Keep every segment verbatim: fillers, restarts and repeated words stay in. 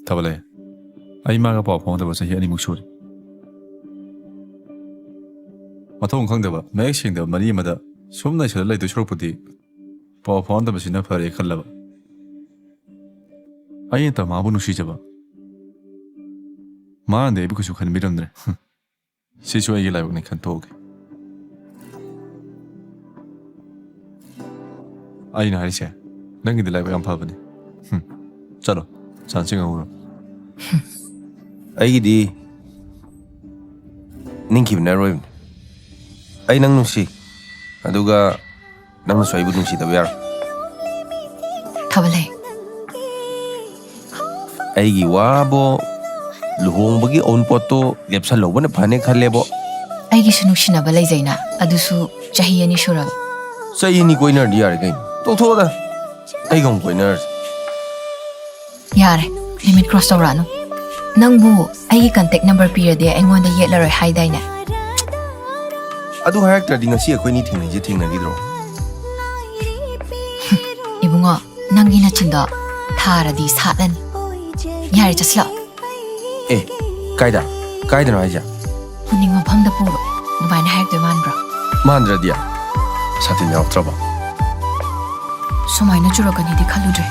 ꯊꯕ ꯂꯩ꯫ ꯑꯩ ꯃꯥꯒ ꯄꯥꯎ ꯐꯥꯎꯅꯗꯕ ꯆꯍꯤ ꯑꯅꯤꯃꯨꯛ ꯁꯨꯔꯦ꯫ ꯃꯊꯣꯡ ꯈꯪꯗꯕ, ꯃꯌꯦꯛ ꯁꯦꯡꯗꯕ ꯃꯔꯤ ꯑꯃꯗ ꯁꯨꯝ ꯂꯩꯁꯜꯂ ꯂꯩꯗꯣꯏ ꯁꯔꯨꯛꯄꯨꯗꯤ ꯄꯥꯎ ꯐꯥꯎꯅꯗꯕꯁꯤꯅ ꯐꯔꯦ ꯈꯜꯂꯕ꯫ ꯑꯩꯅ ꯇꯃꯥꯕꯨ ꯅꯨꯡꯁꯤꯖꯕ꯫ ꯃꯥꯅꯗꯤ ꯑꯩꯕꯨ ꯀꯩꯁꯨ ꯈꯟꯕꯤꯔꯝꯗ꯭ꯔꯦ꯫ ꯁꯤꯁꯨ ꯑꯩꯒꯤ ꯂꯥꯏꯕꯛꯅꯤ ꯈꯟꯇꯣꯛꯑꯒꯦ꯫ ꯑꯩꯅ ꯍꯥꯏꯔꯤꯁꯦ, ꯅꯪꯒꯤꯗꯤ ꯂꯥꯏꯕꯛ ꯌꯥꯝ ꯐꯕꯅꯤ꯫ ꯍꯨꯝ, ꯆꯠꯂꯣ, ꯆꯥꯟꯁ ꯉꯧꯔꯣ꯫ ꯑꯩꯒꯤꯗꯤ ꯅꯤꯡꯈꯤꯕꯅ ꯑꯔꯣꯏꯕꯅꯤ꯫ ꯑꯩ ꯅꯪ ꯅꯨꯡꯁꯤ, ꯑꯗꯨꯒ ꯅꯪꯅꯁꯨ ꯑꯩꯕꯨ ꯅꯨꯡꯁꯤꯗꯕ ꯌꯥꯔꯣꯏ꯫ ꯊꯕ ꯂꯩ꯫ ꯑꯩꯒꯤ ꯋꯥꯕꯣ, ꯂꯨꯍꯣꯡꯕꯒꯤ ꯑꯎꯟꯄꯣꯠꯇꯣ ꯂꯦꯞꯁꯜꯍꯧꯕꯅ ꯐꯅꯦ ꯈꯜꯂꯦꯕꯣ꯫ ꯑꯩꯒꯤꯁꯨ ꯅꯨꯡꯁꯤꯅꯕ ꯂꯩꯖꯩꯅ, ꯑꯗꯨꯁꯨ ꯆꯍꯤ ꯑꯅꯤ ꯁꯨꯔꯕ꯫ ꯆꯍꯤ ꯑꯅꯤ ꯀꯣꯏꯅꯔꯗꯤ ꯌꯥꯔꯦ ꯀꯩꯅꯣ, ꯇꯣꯛꯊꯣꯛꯑꯣꯗ꯫ ꯑꯩꯒ ꯑꯃꯨꯛ ꯀꯣꯏꯅꯔꯁꯤ꯫ ꯌꯥꯔꯦ, limit cross ꯇꯧꯔꯛꯑꯅꯨ꯫ ꯅꯪꯕꯨ ꯑꯩꯒꯤ contact number ꯄꯤꯔꯗꯤ ꯑꯩꯉꯣꯟꯗ ꯌꯦꯠꯂꯔꯣꯏ ꯍꯥꯏꯗꯥꯏꯅꯦ? ꯑꯗꯨ ꯍꯥꯏꯔꯛꯇ꯭ꯔꯗꯤ ꯉꯁꯤ ꯑꯩꯈꯣꯏꯅꯤ ꯊꯦꯡꯅꯩꯁꯦ ꯊꯦꯡꯅꯈꯤꯗ꯭ꯔꯣ? ꯏꯕꯨꯡꯉꯣ, ꯅꯪꯒꯤ ꯅꯆꯤꯟꯗꯣ ꯊꯥꯔꯗꯤ ꯁꯥꯠꯂꯅꯤ꯫ ꯌꯥꯔꯦ, ꯆꯠꯁꯤꯜꯂꯣ꯫ ꯑꯦ, ꯀꯥꯏꯗ? ꯀꯥꯏꯗꯅꯣ ꯍꯥꯏꯁꯦ? ꯄꯨꯅꯤꯡ ꯃꯐꯝꯗ ꯄꯨꯔꯣ꯫ ꯑꯗꯨꯃꯥꯏꯅ ꯍꯥꯏꯔꯛꯇꯣꯏ ꯃꯥꯟꯕ꯭ꯔꯣ? ꯃꯥꯟꯗ꯭ꯔꯗꯤ? ꯁꯥꯇꯤꯟ ꯌꯥꯎꯔꯛꯇ꯭ꯔꯕꯣ? ꯁꯨꯃꯥꯏꯅ ꯆꯨꯔꯛꯀꯅꯤꯗꯤ ꯈꯜꯂꯨꯗ꯭ꯔꯦ꯫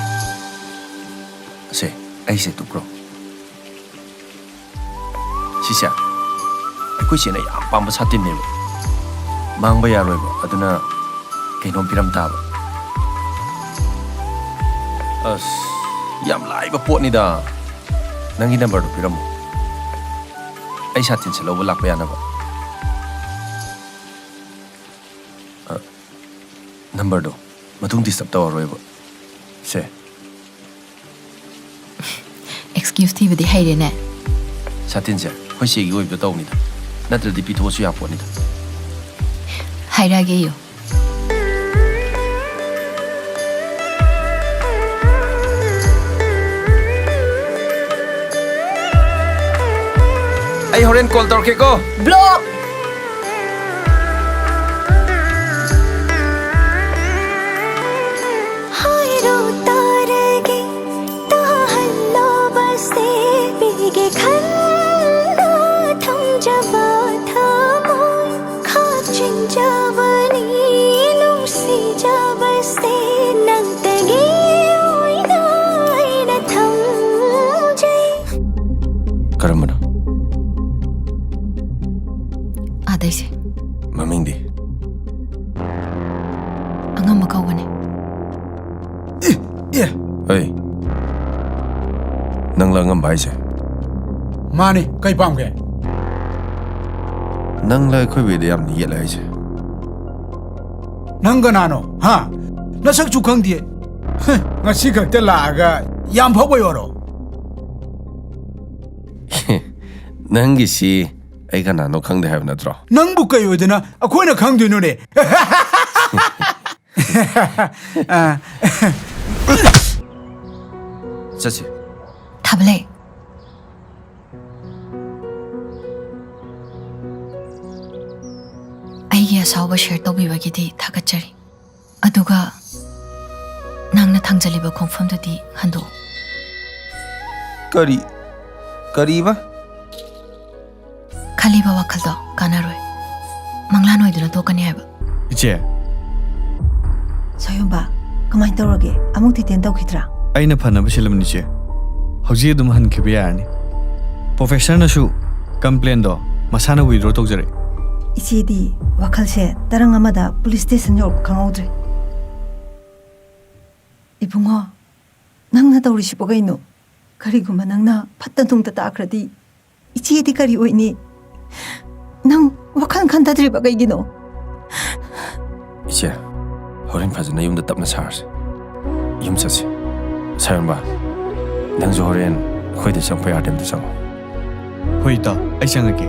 ꯁꯦ, ꯑꯩꯁꯦ ꯇꯨꯞꯈ꯭ꯔꯣ꯫ ꯁꯤꯁꯦ ꯑꯩꯈꯣꯏ ꯆꯦꯅ ꯌꯥꯝ ꯄꯥꯝꯕ ꯁꯥꯇꯤꯟꯅꯦꯕ꯫ ꯃꯥꯡꯕ ꯌꯥꯔꯣꯏꯕ, ꯑꯗꯨꯅ ꯀꯩꯅꯣꯝ ꯄꯤꯔꯝ ꯇꯥꯕ꯫ ꯑꯁ, ꯌꯥꯝ ꯂꯥꯏꯕ ꯄꯣꯠꯅꯤꯗ꯫ ꯅꯪꯒꯤ ꯅꯝꯕꯔꯗꯨ ꯄꯤꯔꯝꯃꯣ, ꯑꯩ ꯁꯥꯇꯤꯟꯁꯦ ꯂꯧꯕ ꯂꯥꯛꯄ ꯌꯥꯅꯕ꯫ ꯑ, ꯅꯝꯕꯔꯗꯣ ꯃꯇꯨꯡ ꯗꯤꯁꯇꯔꯕ ꯇꯧꯔꯔꯣꯏꯕ꯫ ꯁꯦ꯫ ꯑꯦꯛꯁꯀ꯭ꯌꯨꯁ ꯊꯤꯕꯗꯤ ꯍꯩꯔꯦꯅꯦ꯫ ꯁꯥꯇꯤꯟꯁꯦ ꯑꯩꯈꯣꯏ ꯆꯦꯒꯤ ꯑꯣꯏꯕꯗꯣ ꯇꯧꯅꯤꯗ, ꯅꯠꯇ꯭ꯔꯗꯤ ꯄꯤꯊꯣꯛꯑꯁꯨ ꯌꯥꯄꯣꯠꯅꯤꯗ꯫ ꯍꯥꯏꯔꯛꯑꯒꯦ ꯏꯌꯨ꯫ ꯑꯩ ꯍꯣꯔꯦꯟ ꯀꯣꯜ ꯇꯧꯔꯛꯀꯦꯀꯣ꯫ ꯕ꯭ꯂꯣꯛ! ꯍꯥꯏꯔꯣ ꯇꯥꯔꯒꯦ, ꯇꯥꯍꯜꯂꯣ ꯕꯁ ꯀꯔꯝꯕꯅꯣ? ꯑꯥꯗꯩꯁꯦ꯫ ꯃꯃꯤꯡꯗꯤ? ꯑꯉꯝꯕ ꯀꯧꯕꯅꯦ꯫ ꯑꯦ! ꯑꯩ? ꯅꯪꯂ ꯑꯉꯝꯕ ꯍꯥꯏꯁꯦ? ꯃꯥꯅꯤ, ꯀꯩ ꯄꯥꯝꯒꯦ? ꯅꯪꯂ ꯑꯩꯈꯣꯏ ꯕꯦꯗ ꯌꯥꯝꯅ ꯌꯦꯠꯂꯦ ꯍꯥꯏꯁꯦ? ꯅꯪ ꯀꯅꯥꯅꯣ? ꯍꯥ? ꯅꯁꯛꯁꯨ ꯈꯪꯗꯦ꯫ ꯍ, ꯉꯁꯤ ꯈꯛꯇ ꯂꯥꯛꯑꯒ ꯌꯥꯝ ꯐꯥꯎꯕꯩ ꯋꯥꯔꯣ? ꯅꯪꯒꯤꯁꯤ ꯑꯩ ꯀꯅꯥꯅꯣ ꯈꯪꯗꯦ ꯍꯥꯏꯕ ꯅꯠꯇ꯭ꯔꯣ? ꯅꯪꯕꯨ ꯀꯩ ꯑꯣꯏꯗꯅ ꯑꯩꯈꯣꯏꯅ ꯈꯪꯗꯣꯏꯅꯣꯅꯦ? ꯑ, ꯆꯠꯁꯤ꯫ ꯊꯥꯕꯂꯩ, ꯑꯩꯒꯤ ꯑꯁꯥꯎꯕ ꯁꯤꯌꯔ ꯇꯧꯕꯤꯕꯒꯤꯗꯤ ꯊꯥꯒꯠꯆꯔꯤ꯫ ꯑꯗꯨꯒ ꯅꯪꯅ ꯊꯥꯡꯖꯜꯂꯤꯕ ꯈꯣꯡꯐꯝꯗꯨꯗꯤ ꯍꯟꯗꯣꯛꯎ꯫ ꯀꯔꯤ? ꯀꯔꯤꯕ? ꯈꯜꯂꯤꯕ ꯋꯥꯈꯜꯗꯣ ꯀꯥꯟꯅꯔꯣꯏ꯫ ꯃꯪꯂꯥꯟ ꯑꯣꯏꯗꯨꯅ ꯇꯣꯛꯀꯅꯤ ꯍꯥꯏꯕ꯫ ꯏꯆꯦ꯫ ꯁꯥꯌꯣꯝꯕ, ꯀꯃꯥꯏꯅ ꯇꯧꯔꯒꯦ? ꯑꯃꯨꯛ ꯗꯤꯇꯦꯟ ꯇꯧꯈꯤꯗ꯭ꯔꯥ? ꯑꯩꯅ ꯐꯅꯕ ꯁꯤꯜꯂꯝꯕꯅꯤ, ꯏꯆꯦ꯫ ꯍꯧꯖꯤꯛ ꯑꯗꯨꯝ ꯍꯟꯈꯤꯕ ꯌꯥꯔꯅꯤ꯫ ꯄ꯭ꯔꯣꯐꯦꯁꯔꯅꯁꯨ ꯀꯝꯄ꯭ꯂꯦꯟꯗꯣ ꯃꯁꯥꯅ ꯋꯤꯗ꯭ꯔꯣ ꯇꯧꯖꯔꯛꯏ꯫ ꯏꯆꯦꯗꯤ ꯋꯥꯈꯜꯁꯦ ꯇꯔꯪ ꯑꯃꯗ ꯄꯨꯂꯤꯁ ꯁ꯭ꯇꯦꯁꯟ ꯌꯧꯔꯛꯄ ꯈꯪꯍꯧꯗ꯭ꯔꯦ꯫ ꯏꯕꯨꯡꯉꯣ, ꯅꯪꯅ ꯇꯧꯔꯤꯁꯤꯕꯣ ꯀꯩꯅꯣ? ꯀꯔꯤꯒꯨꯝꯕ ꯅꯪꯅ ꯐꯠꯇ ꯅꯨꯡꯗ ꯇꯥꯈ꯭ꯔꯗꯤ ꯏꯆꯦꯗꯤ ꯀꯔꯤ ꯑꯣꯏꯅꯤ? ꯅꯪ ꯋꯥꯈꯜ ꯈꯟꯊꯗ꯭ꯔꯤꯕ ꯀꯩꯒꯤꯅꯣ? ꯏꯆꯦ, ꯍꯣꯔꯦꯟ ꯐꯖꯅ ꯌꯨꯝꯗ ꯇꯞꯅ ꯁꯥꯔꯁꯦ꯫ ꯌꯨꯝ ꯆꯠꯁꯤ꯫ ꯁꯥꯌꯣꯟꯕ, ꯅꯪꯁꯨ ꯍꯣꯔꯦꯟ ꯑꯩꯈꯣꯏꯗ ꯆꯪꯉꯛꯄ ꯌꯥꯔꯗꯤ ꯑꯝꯇ ꯆꯪꯉꯣ꯫ ꯍꯣꯏ, ꯏꯇꯥꯎ, ꯑꯩ ꯆꯪꯉꯛꯀꯦ꯫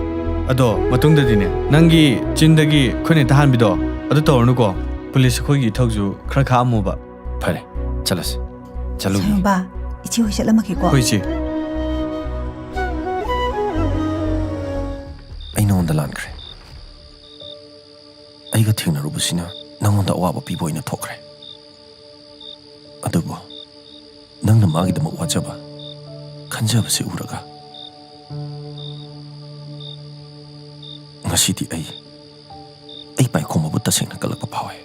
ꯑꯗꯣ ꯃꯇꯨꯡꯗꯗꯤꯅꯦ, ꯅꯪꯒꯤ ꯆꯤꯟꯗꯒꯤ ꯈꯨꯠꯅ ꯍꯦꯛꯇ ꯍꯥꯟꯕꯤꯗꯣ ꯑꯗꯨ ꯇꯧꯔꯅꯨꯀꯣ꯫ ꯄꯨꯂꯤꯁ ꯑꯩꯈꯣꯏꯒꯤ ꯏꯊꯧꯁꯨ ꯈꯔ ꯈꯥꯛꯑꯝꯃꯣꯕ꯫ ꯐꯔꯦ, ꯆꯠꯂꯁꯤ꯫ ꯆꯠꯂꯨꯒꯦ꯫ ꯁꯥꯌꯣꯝꯕ, ꯏꯆꯦ ꯍꯣꯏ ꯆꯠꯂꯝꯃꯒꯦꯀꯣ꯫ ꯍꯣꯏ, ꯏꯆꯦ꯫ ꯑꯩ ꯅꯉꯣꯟꯗ ꯂꯥꯟꯈ꯭ꯔꯦ꯫ ꯑꯩꯒ ꯊꯦꯡꯅꯔꯨꯕꯁꯤꯅ ꯅꯉꯣꯟꯗ ꯑꯋꯥꯕ ꯄꯤꯕ ꯑꯣꯏꯅ ꯊꯣꯛꯈ꯭ꯔꯦ꯫ ꯑꯗꯨꯕꯨ ꯅꯪꯅ ꯃꯥꯒꯤꯗꯃꯛ ꯋꯥꯖꯕ, ꯈꯟꯖꯕꯁꯤ ꯎꯔꯒ ꯉꯁꯤꯗꯤ ꯑꯩ, ꯑꯩ ꯄꯥꯏꯈꯣꯝꯕꯕꯨ ꯇꯁꯦꯡꯅ ꯀꯜꯂꯛꯄ ꯐꯥꯎꯏ꯫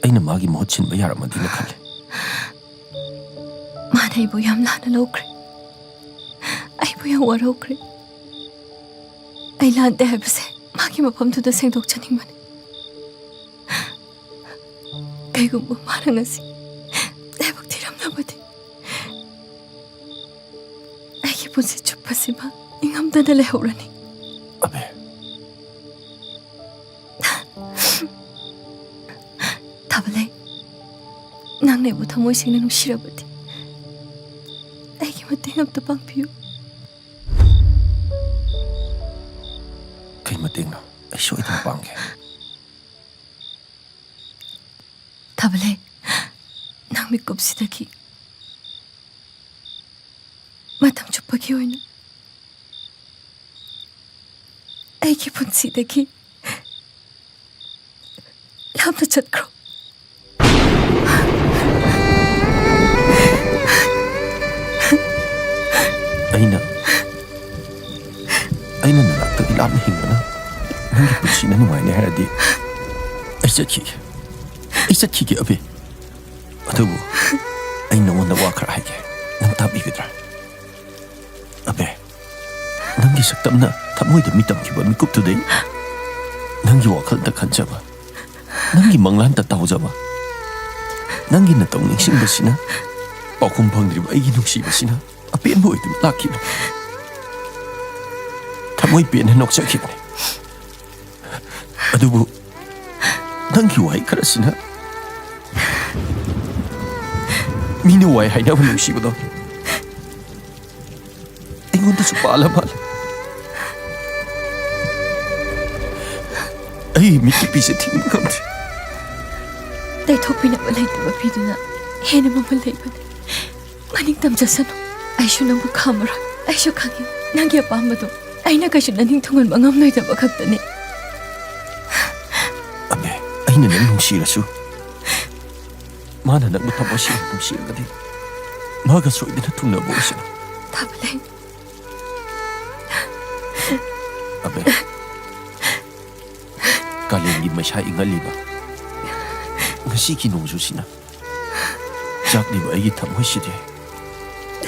ꯑꯩꯅ ꯃꯥꯒꯤ ꯃꯍꯨꯠ ꯁꯤꯟꯕ ꯌꯥꯔꯝꯃꯗꯤꯅ ꯈꯜꯂꯤ꯫ ꯃꯥꯅ ꯑꯩꯕꯨ ꯌꯥꯝ ꯂꯥꯟꯅ ꯂꯧꯈ꯭ꯔꯦ꯫ ꯌꯥꯝ ꯋꯥꯔꯧꯈ꯭ꯔꯦ꯫ ꯑꯩ ꯂꯥꯟꯗꯦ ꯍꯥꯏꯕꯁꯦ ꯃꯥꯒꯤ ꯃꯐꯝꯗꯨꯗ ꯁꯦꯡꯗꯣꯛꯆꯅꯤꯡꯕꯅꯤ꯫ ꯀꯩꯒꯨꯝꯕ ꯃꯥꯅ ꯉꯁꯤ ꯂꯥꯏꯕꯛ ꯊꯤꯔꯝꯂꯕꯗꯤ, ꯑꯩꯒꯤ ꯄꯨꯟꯁꯤ ꯆꯨꯞꯄꯁꯤꯃ ꯅꯤꯡꯉꯝꯗꯅ ꯂꯩꯍꯧꯔꯅꯤ꯫ ꯑꯕꯦ꯫ ꯊꯥꯕꯂꯩ, ꯅꯪꯅ ꯑꯩꯕꯨ ꯊꯃꯣꯏ ꯁꯦꯡꯅ ꯅꯨꯡꯁꯤꯔꯕꯗꯤ, ꯑꯩꯒꯤ ꯃꯇꯦꯡ ꯑꯝꯇ ꯄꯥꯡꯕꯤꯌꯨ꯫ ꯀꯩ ꯃꯇꯦꯡꯅꯣ? ꯑꯩ ꯁꯣꯏꯗꯅ ꯄꯥꯡꯒꯦ꯫ ꯊꯥꯕꯂꯩ, ꯅꯪ ꯃꯤꯀꯨꯞꯁꯤꯗꯒꯤ ꯃꯇꯝ ꯆꯨꯞꯄꯒꯤ ꯑꯣꯏꯅ ꯑꯩꯒꯤ ꯄꯨꯟꯁꯤꯗꯒꯤ ꯂꯥꯞꯅ ꯆꯠꯈ꯭ꯔꯣ꯫ ꯑꯩꯅ, ꯑꯩꯅ ꯅꯅꯥꯛꯇꯒꯤ ꯂꯥꯞꯅ ꯍꯤꯡꯕꯅ ꯅꯪꯒꯤ ꯄꯨꯟꯁꯤꯅ ꯅꯨꯡꯉꯥꯏꯅꯤ ꯍꯥꯏꯔꯗꯤ, ꯑꯩ ꯆꯠꯈꯤꯒꯦ꯫ ꯑꯩ ꯆꯠꯈꯤꯒꯦ, ꯑꯕꯦ꯫ ꯑꯗꯨꯕꯨ ꯑꯩ ꯅꯉꯣꯟꯗ ꯋꯥ ꯈꯔ ꯍꯥꯏꯒꯦ꯫ ꯅꯪ ꯇꯥꯕꯤꯒꯗ꯭ꯔꯥ? ꯑꯕꯦ, ꯅꯪꯒꯤ ꯁꯛꯇꯝꯅ ꯊꯃꯣꯏꯗ ꯃꯤ ꯇꯝꯈꯤꯕ ꯃꯤꯀꯨꯞꯇꯨꯗꯩ ꯅꯪꯒꯤ ꯋꯥꯈꯜꯗ ꯈꯟꯖꯕ, ꯅꯪꯒꯤ ꯃꯪꯂꯥꯟꯗ ꯇꯥꯎꯖꯕ, ꯅꯪꯒꯤ ꯅꯇꯧ ꯅꯤꯡꯁꯤꯡꯕꯁꯤꯅ ꯄꯥꯎꯈꯨꯝ ꯐꯪꯗ꯭ꯔꯤꯕ ꯑꯩꯒꯤ ꯅꯨꯡꯁꯤꯕꯁꯤꯅ ꯑꯄꯦꯟꯕ ꯑꯣꯏꯗꯨꯅ ꯂꯥꯛꯈꯤꯕꯅꯤ꯫ ꯊꯃꯣꯏ ꯄꯦꯟꯅ ꯅꯣꯛꯆꯈꯤꯕꯅꯤ꯫ ꯑꯗꯨꯕꯨ ꯅꯪꯒꯤ ꯋꯥꯍꯩ ꯈꯔꯁꯤꯅ ꯃꯤꯅ ꯋꯥꯏ ꯍꯥꯏꯅꯕ ꯅꯨꯡꯁꯤꯕꯗꯣ ꯑꯩꯉꯣꯟꯗꯁꯨ ꯄꯥꯜꯂ ꯃꯥꯜꯂꯦ꯫ ꯑꯩ ꯃꯤꯠꯀꯤ ꯄꯤꯁꯦ ꯊꯤꯡꯕ ꯉꯝꯗ꯭ꯔꯦ꯫ ꯇꯩꯊꯣꯛꯄꯤꯅꯕ ꯂꯩꯇꯕ ꯐꯤꯗꯨꯅ ꯍꯦꯟꯅ ꯃꯃꯜ ꯂꯩꯕꯅꯤ꯫ ꯃꯅꯤꯡ ꯇꯝꯖꯁꯅꯨ꯫ ꯑꯩꯁꯨ ꯅꯪꯕꯨ ꯈꯥꯝꯃꯔꯣꯏ꯫ ꯑꯩꯁꯨ ꯈꯪꯉꯤ, ꯅꯪꯒꯤ ꯑꯄꯥꯝꯕꯗꯣ ꯑꯩꯅ ꯀꯩꯁꯨ ꯅꯅꯤꯡ ꯊꯨꯡꯍꯟꯕ ꯉꯝꯂꯣꯏꯗꯕ ꯈꯛꯇꯅꯤ꯫ ꯑꯕꯦ, ꯑꯩꯅ ꯅꯪ ꯅꯨꯡꯁꯤꯔꯁꯨ, ꯃꯥꯅ ꯅꯪꯕꯨ ꯊꯃꯣꯏ ꯁꯦꯡꯅ ꯅꯨꯡꯁꯤꯔꯒꯗꯤ, ꯃꯥꯒ ꯁꯣꯏꯗꯅ ꯊꯨꯡꯅꯕ ꯑꯣꯏꯁꯅꯨ꯫ ꯊꯥꯕꯂꯩ꯫ ꯑꯕꯦ, ꯀꯥꯂꯦꯟꯒꯤ ꯃꯩꯁꯥ ꯏꯪꯍꯜꯂꯤꯕ ꯉꯁꯤꯒꯤ ꯅꯣꯡꯖꯨꯁꯤꯅ ꯆꯥꯛꯂꯤꯕ ꯑꯩꯒꯤ ꯊꯃꯣꯏꯁꯤꯗꯤ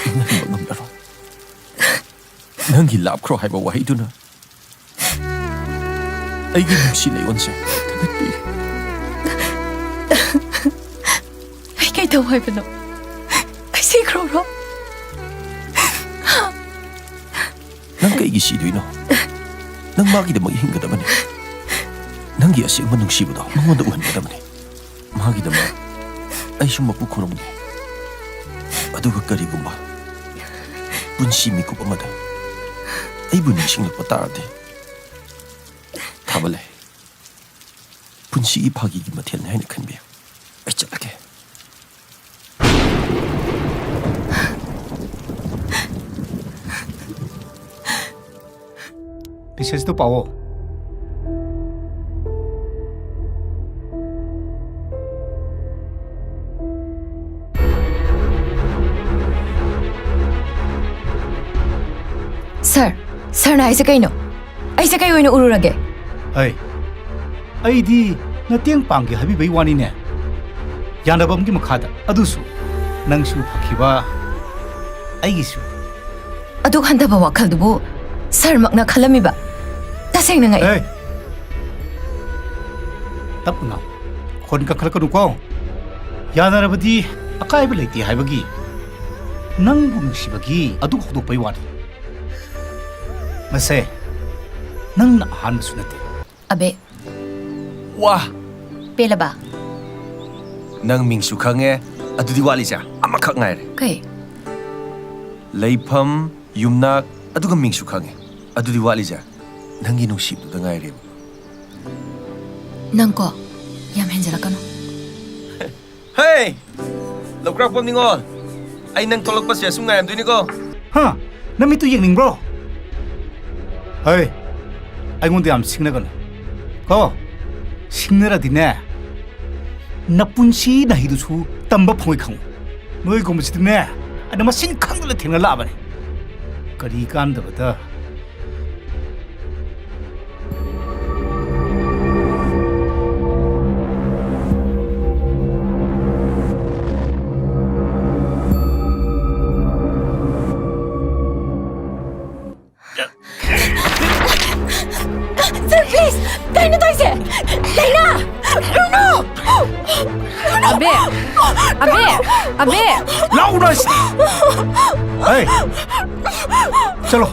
ꯏꯪꯍꯟꯕ ꯉꯝꯂꯔꯣꯏ꯫ ꯅꯪꯒꯤ "ꯂꯥꯞꯈ꯭ꯔꯣ" ꯍꯥꯏꯕ ꯋꯥꯍꯩꯗꯨꯅ ꯑꯩꯒꯤ ꯅꯨꯡꯁꯤ ꯂꯩꯌꯣꯟꯁꯦ ꯊꯥꯗꯠꯄꯤꯔꯦ꯫ ꯑꯩ ꯀꯩꯗꯧ ꯍꯥꯏꯕꯅꯣ? ꯑꯩ ꯁꯤꯈ꯭ꯔꯣꯔꯣ? ꯅꯪ ꯀꯩꯒꯤ ꯁꯤꯗꯣꯏꯅꯣ? ꯅꯪ ꯃꯥꯒꯤꯗꯃꯛ ꯍꯤꯡꯒꯗꯕꯅꯤ꯫ ꯅꯪꯒꯤ ꯑꯁꯦꯡꯕ ꯅꯨꯡꯁꯤꯕꯗꯣ ꯃꯉꯣꯟꯗ ꯎꯍꯟꯒꯗꯕꯅꯤ꯫ ꯃꯥꯒꯤꯗꯃꯛ ꯑꯩꯁꯨ ꯃꯄꯨ ꯈꯨꯔꯨꯝꯒꯦ꯫ ꯑꯗꯨꯒ ꯀꯔꯤꯒꯨꯝꯕ ꯄꯨꯟꯁꯤ ꯃꯤꯀꯨꯞ ꯑꯃꯗ ꯑꯩꯕꯨ ꯅꯤꯡꯁꯤꯡꯂꯛꯄ ꯇꯥꯔꯗꯤ, ꯊꯥꯕ ꯂꯩ꯫ ꯄꯨꯟꯁꯤꯒꯤ ꯐꯥꯒꯤꯒꯤ ꯃꯊꯦꯜꯅꯤ ꯍꯥꯏꯅ ꯈꯟꯕꯤꯌꯨ꯫ ꯑꯩ ꯆꯠꯂꯒꯦ꯫ ꯃꯦꯁꯦꯖꯇꯨ ꯄꯥꯎꯑꯣ꯫ ꯁꯥꯔ, ꯁꯥꯔꯅ ꯍꯥꯏꯁꯦ ꯀꯩꯅꯣ? ꯑꯩꯁꯦ ꯀꯩ ꯑꯣꯏꯅ ꯎꯔꯨꯔꯒꯦ? ꯑꯩ, ꯑꯩꯗꯤ ꯃꯇꯦꯡ ꯄꯥꯡꯒꯦ ꯍꯥꯏꯕꯤꯕꯩ ꯋꯥꯅꯤꯅꯦ꯫ ꯌꯥꯅꯕ ꯑꯃꯒꯤ ꯃꯈꯥꯗ, ꯑꯗꯨꯁꯨ ꯅꯪꯁꯨ ꯐꯈꯤꯕ, ꯑꯩꯒꯤꯁꯨ꯫ ꯑꯗꯨꯛ ꯍꯟꯊꯕ ꯋꯥꯈꯜꯗꯨꯕꯨ ꯁꯥꯔꯃꯛꯅ ꯈꯜꯂꯝꯃꯤꯕ? ꯇꯁꯦꯡꯅ ꯉꯛꯏ꯫ ꯑꯦ! ꯇꯞꯅ ꯉꯥꯡꯉꯨ꯫ ꯈꯣꯟ ꯀꯟꯈꯠꯂꯛꯀꯅꯨꯀꯣ꯫ ꯌꯥꯅꯔꯕꯗꯤ ꯑꯀꯥꯏꯕ ꯂꯩꯇꯦ ꯍꯥꯏꯕꯒꯤ, ꯅꯪꯕꯨ ꯅꯨꯡꯁꯤꯕꯒꯤ ꯑꯗꯨ ꯍꯧꯗꯣꯛꯄꯩ ꯋꯥꯅꯤ꯫ ꯃꯁꯦ ꯅꯪꯅ ꯑꯍꯥꯟꯕꯁꯨ ꯅꯠꯇꯦ꯫ ꯑꯕꯦ꯫ ꯋꯥ! ꯄꯦꯜꯂꯕ? ꯅꯪ ꯃꯤꯡꯁꯨ ꯈꯪꯉꯦ, ꯑꯗꯨꯗꯤ ꯋꯥꯠꯂꯤꯁꯦ ꯑꯃꯈꯛ ꯉꯥꯏꯔꯦ꯫ ꯀꯩ? ꯂꯩꯐꯝ, ꯌꯨꯝꯅꯥꯛ, ꯑꯗꯨꯒ ꯃꯤꯡꯁꯨ ꯈꯪꯉꯦ, ꯑꯗꯨꯗꯤ ꯋꯥꯠꯂꯤꯁꯦ ꯅꯪꯒꯤ ꯅꯨꯡꯁꯤꯕꯗꯨꯗ ꯉꯥꯏꯔꯦꯕ꯫ ꯅꯪꯀꯣ, ꯌꯥꯝ ꯍꯦꯟꯖꯜꯂꯛꯀꯅꯨ꯫ ꯍꯦ! ꯂꯧꯀ꯭ꯔꯥꯛꯄꯝ ꯅꯤꯉꯣꯜ, ꯑꯩ ꯅꯪ ꯊꯣꯛꯂꯛꯄꯁꯦ ꯑꯁꯨꯝ ꯉꯥꯏꯔꯝꯗꯣꯏꯅꯤꯀꯣ꯫ ꯍꯥ? ꯅꯃꯤꯠꯇꯨ ꯌꯦꯡꯅꯤꯡꯕ꯭ꯔꯣ? ꯍꯩ! ꯑꯩꯉꯣꯟꯗ ꯌꯥꯝ ꯁꯤꯡꯅꯒꯅꯨ ꯀꯣ꯫ ꯁꯤꯡꯅꯔꯗꯤꯅꯦ, ꯅꯄꯨꯟꯁꯤ ꯅꯍꯩꯗꯨꯁꯨ ꯇꯝꯕ ꯐꯪꯉꯣꯏ ꯈꯪꯉꯨ꯫ ꯅꯣꯏꯒꯨꯝꯕꯁꯤꯗꯤꯅꯦ, ꯑꯩꯅ ꯃꯁꯤꯡ ꯈꯪꯗꯅ ꯊꯦꯡꯅ ꯂꯥꯛꯑꯕꯅꯤ꯫ ꯀꯔꯤ ꯀꯥꯟꯗꯕꯗ꯫ ꯑꯕꯦ! ꯑꯕꯦ! ꯂꯥꯛꯎꯅ ꯁꯤ! ꯍꯩ! ꯆꯠꯂꯣ!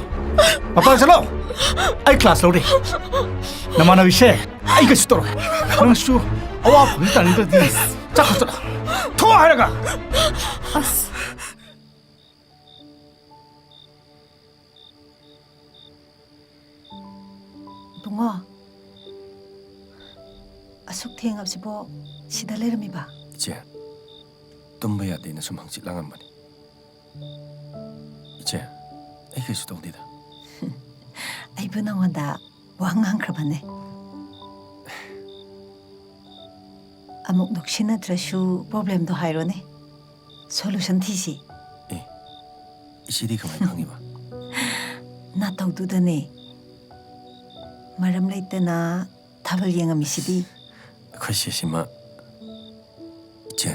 ꯃꯄꯥꯟ ꯆꯠꯂꯣ! ꯑꯩ ꯀ꯭ꯂꯥꯁ ꯂꯧꯔꯤ꯫ ꯅꯃꯥꯟꯅꯕꯤꯁꯦ ꯑꯩ ꯀꯩꯁꯨ ꯇꯧꯔꯣꯏ꯫ ꯅꯪꯁꯨ ꯑꯋꯥ ꯐꯪꯗ ꯇꯥꯅꯤꯡꯗ꯭ꯔꯗꯤ ꯆꯠꯈ꯭ꯔꯣ, ꯆꯠꯂꯣ꯫ ꯊꯣꯛꯑꯣ ꯍꯥꯏꯔꯒ! ꯑꯁ꯫ ꯏꯕꯨꯡꯉꯣ, ꯑꯁꯨꯛ ꯊꯦꯡꯉꯕꯁꯤꯕꯣ ꯁꯤꯗ ꯂꯩꯔꯝꯃꯤꯕ? ꯏꯆꯦ, ꯇꯨꯝꯕ ꯌꯥꯗꯦꯅ ꯁꯨꯝ ꯍꯪꯆꯤꯠ ꯂꯥꯡꯉꯝꯕꯅꯤ꯫ ꯏꯆꯦ, ꯑꯩ ꯀꯩꯁꯨ ꯇꯧꯗꯦꯗ꯫ ꯑꯩꯕꯨ ꯅꯉꯣꯟꯗ ꯋꯥ ꯉꯥꯡꯈ꯭ꯔꯕꯅꯦ꯫ ꯑꯃꯨꯛ ꯅꯣꯛꯁꯤꯟꯅꯗ꯭ꯔꯁꯨ problemꯗꯣ ꯍꯥꯏꯔꯣꯅꯦ꯫ Solution ꯊꯤꯁꯤ꯫ ꯑꯦ, ꯏꯆꯦꯗꯤ ꯀꯃꯥꯏꯅ ꯈꯪꯉꯤꯕ? ꯅꯥꯇꯧꯗꯨꯗꯅꯦ꯫ ꯃꯔꯝ ꯂꯩꯇꯅ ꯊꯥꯕꯜ ꯌꯦꯡꯉꯝꯃꯤꯁꯤꯗꯤ꯫ ꯑꯩꯈꯣꯏ ꯆꯦꯁꯤꯃ, ꯏꯆꯦ,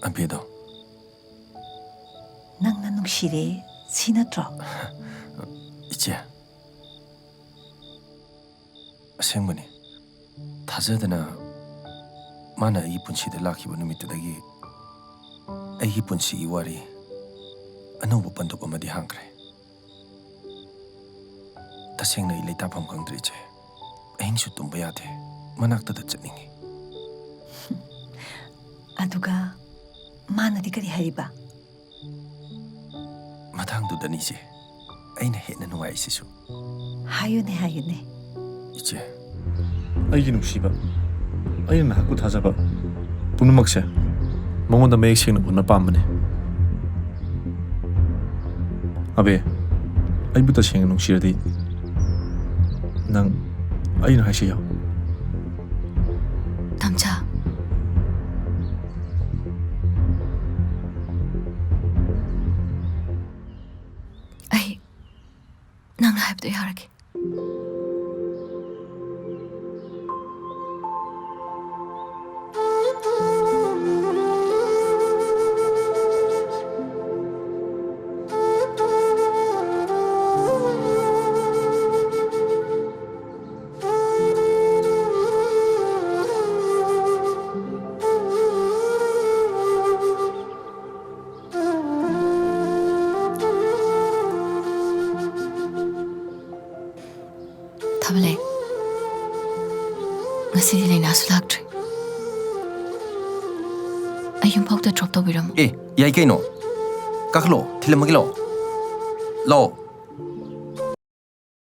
ꯑꯕꯦꯗꯣ꯫ ꯅꯪꯅ ꯅꯨꯡꯁꯤꯔꯦ, ꯁꯤ ꯅꯠꯇ꯭ꯔꯣ? ꯏꯆꯦ, ꯑꯁꯦꯡꯕꯅꯤ꯫ ꯊꯥꯖꯗꯅ ꯃꯥꯅ ꯑꯩꯒꯤ ꯄꯨꯟꯁꯤꯗ ꯂꯥꯛꯈꯤꯕ ꯅꯨꯃꯤꯠꯇꯨꯗꯒꯤ ꯑꯩꯒꯤ ꯄꯨꯟꯁꯤꯒꯤ ꯋꯥꯔꯤ ꯑꯅꯧꯕ ꯄꯟꯗꯨꯞ ꯑꯃꯗꯤ ꯍꯥꯡꯈ꯭ꯔꯦ꯫ ꯇꯁꯦꯡꯅ ꯑꯩ ꯂꯩꯇꯥꯐꯝ ꯈꯪꯗ꯭ꯔꯦ, ꯏꯆꯦ꯫ ꯑꯍꯤꯡꯁꯨ ꯇꯨꯝꯕ ꯌꯥꯗꯦ꯫ ꯃꯅꯥꯛꯇꯗ ꯆꯠꯅꯤꯡꯉꯤ꯫ ꯑꯗꯨꯒ ꯃꯥꯅꯗꯤ ꯀꯔꯤ ꯍꯥꯏꯔꯤꯕ? ꯃꯇꯥꯡꯗꯨꯗꯅꯤ, ꯏꯆꯦ, ꯑꯩꯅ ꯍꯦꯟꯅ ꯅꯨꯡꯉꯥꯏꯔꯤꯁꯤꯁꯨ꯫ ꯍꯥꯏꯌꯨꯅꯦ, ꯍꯥꯏꯌꯨꯅꯦ꯫ ꯏꯆꯦ꯫ ꯑꯩꯒꯤ ꯅꯨꯡꯁꯤꯕ, ꯑꯩꯅ ꯅꯍꯥꯛꯄꯨ ꯊꯥꯖꯕ ꯄꯨꯝꯅꯃꯛꯁꯦ ꯃꯉꯣꯟꯗ ꯃꯌꯦꯛ ꯁꯦꯡꯅ ꯎꯠꯅ ꯄꯥꯝꯕꯅꯤ꯫ ꯑꯕꯦ, ꯑꯩꯕꯨ ꯇꯁꯦꯡꯅ ꯅꯨꯡꯁꯤꯔꯗꯤ ꯅꯪ ꯑꯩꯅ ꯍꯥꯏꯁꯤ ꯌꯥꯎ꯫ ꯇꯝꯆꯥ꯫ ꯑꯩ ꯅꯪꯅ ꯍꯥꯏꯕꯗꯣ ꯌꯥꯔꯒꯦ꯫ ꯂꯩ꯫ ꯉꯁꯤꯗꯤ ꯂꯩꯅꯥꯁꯨ ꯂꯥꯛꯇ꯭ꯔꯦ꯫ ꯑꯩ ꯌꯨꯝꯐꯥꯎꯗ ꯗ꯭ꯔꯣꯞ ꯇꯧꯕꯤꯔꯝꯃꯨ꯫ ꯑꯦ, ꯌꯥꯏ ꯀꯩꯅꯣ꯫ ꯀꯥꯈꯠꯂꯣ, ꯊꯤꯜꯂꯝꯃꯒꯦ, ꯂꯥꯛꯑꯣ꯫ ꯂꯥꯛꯑꯣ꯫